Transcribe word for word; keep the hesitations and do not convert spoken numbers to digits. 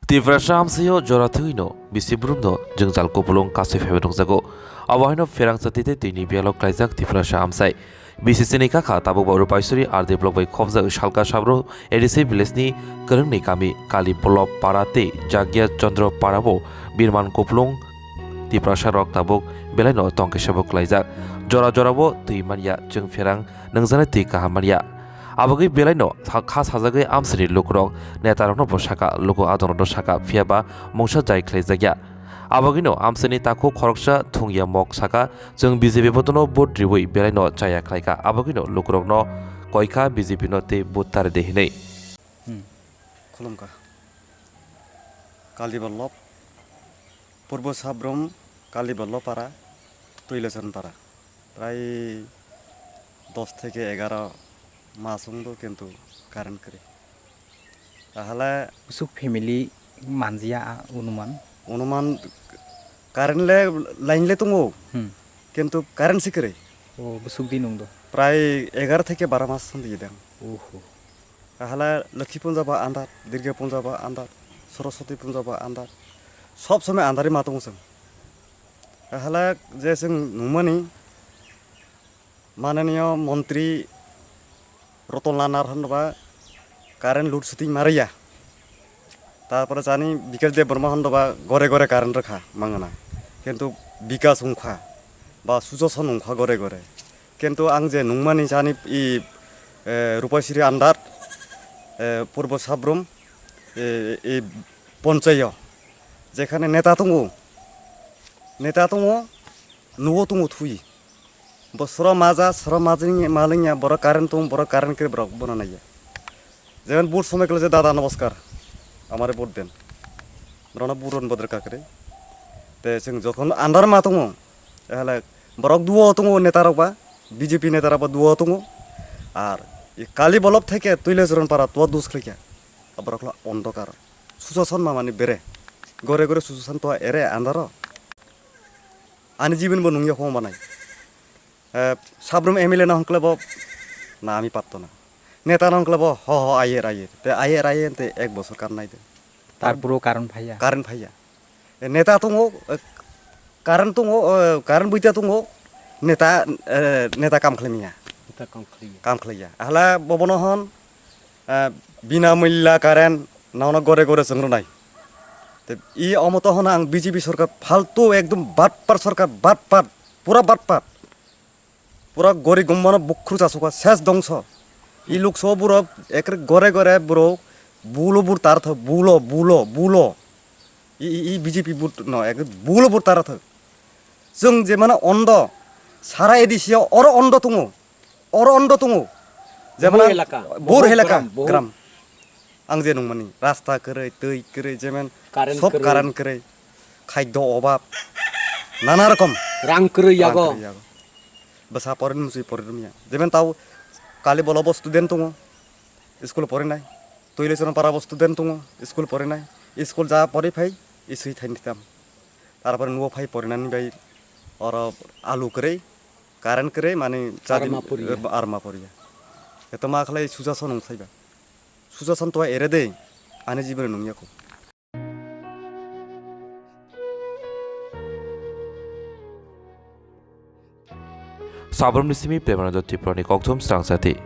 Tiprasa amsaio jora thwino bisi brumno jwngjal kupulung kasui phaiwi nukjago. Abo haino pherang chati tei twini biyalo klaijak Tiprasa amsai. B C C ni kakha tabukbo Rupaisuri R D block bai khobjak Salka Sabro A D C village ni kwrwngni kami Kali Bolop Para tei Jagya Chandra Para o birman kupulung Tiprasa rok tabuk belaino tongkhe sabo klaijak. Jora jorabo twi manya chwng pherang nungjaknai twi kaham manya. Abagwi belaino kha sajagwi amsini lukurok netarokno bo saka, luku adongrokno saka, phiyaba mungsa jai khlaijakya. Abagwino amsini takhuk khoroksa thungya mok saka, chwng B J P botono vote riwi belaino chaya khlaikha, abagwino lukurokno koikha B J P no tei vote taride hinwi. Hmm. Khulumkha. Kali Ballop, Purbo Sabrum, Kali Ballop Para, Tuilochon Para. Prai dos theke egaro mas wngdo, kintu current kwrwi. Ahale bwswk family manjiya a onuman? Onuman current le, line le tongo, hmm, kintu current se kwrwi. O bwswk din wngdo? Prai egaro theke baro mas wngdi dang. Oho. Ahale Lokhi Punja ba andar, Durga Punja ba andar, Saraswati Punja ba andar. Sob somoi andari ma tongo chwng. Ahale je chwng nungmani, Mananiyo Montri Ratan Lal Naharhan ba current load shedding mariya. Tarpore chani Bikash Debbarma hondo ba gore gore current rwkha mangana. Kintu Bikash wngkha ba Sujoson wngkha gore gore. Kintu ang je nungmani chani i, e, Rupaisiri andar, e, Purbo Sabrum, e, e, ponchayo. Jekhane neta tongo, neta tongo, nugo tongo thui. Bo soro maja, soro majani malingya, borok current tong, borok current kre borok bono naiya. Jemon vote somoi kle je dada namaskar, amare vote den. Borokno vote rwna bodol kakre. Te chwng jokhon andar ma tongo, ehale borok duo tongo neta rok ba, B J P neta rok ba duo tongo. Ar i Kali Bolop theke Tuilochon Para tua dus khlikya. Borok lo ondokar. Susason mamani bere. Gore gore susason tua ere andaro. Ani jibon bo nungya homa nai. Eh, Sabrum M L A na hongkle bo na ami patto na. Neta na hongkle bo ho ho ayer ayer. Te ayer ayer te ek bosor kan nai de. Tarpuro karon phaiya. Karon phaiya. Eh, neta tongo, eh, karon tongo, eh, karon buita tongo. Neta, eh, neta kam khlemiya. Neta kam khlemiya. Kam khlemiya. Ahla bobono hon, eh, bina mulla current naono gore gore chwngrwnai. Te i omo to hono ang B J P sorkar phaltu ekdom batpar sorkar, batpar, pura batpar. Pura gori gummano bukhru chasukha ses dongso. I lukso buro ekre gore gore buro bulo bur tar tho, bulo, bulo, bulo. I, i, i B J P but no ekre bulo bur tar tho. Chwng je mane ondo sara A D C o oro ondo tongo. Oro ondo tongo. Jemon Bor ang elaka, Bor Bor elaka, gram, Bor. Gram. Ang je nungmani, rasta kwrwi, twi kwrwi, jemen current sob kwrwi. Current kwrwi, khaddo obab, nana rokom. Rang kwrwi yago. Rang kwrwi yago. Bwsa porin muchwi porin rumya. Jemen tau Kali Bolobo student tongo, school porinai. Tuilochon Parabo student tongo, school porinai. School ja pori phai, iswi thaini tam. Tarpore nuo phai porinani bai oro alu kwrwi, current kwrwi, mani chadi arma poriya. Arma poriya. Eto ma khlai sujason wng phaiba. Sujason to ere de, ani jibone nungya kho. Sabrumni simi Premananda Tripurani kokthum srang jati.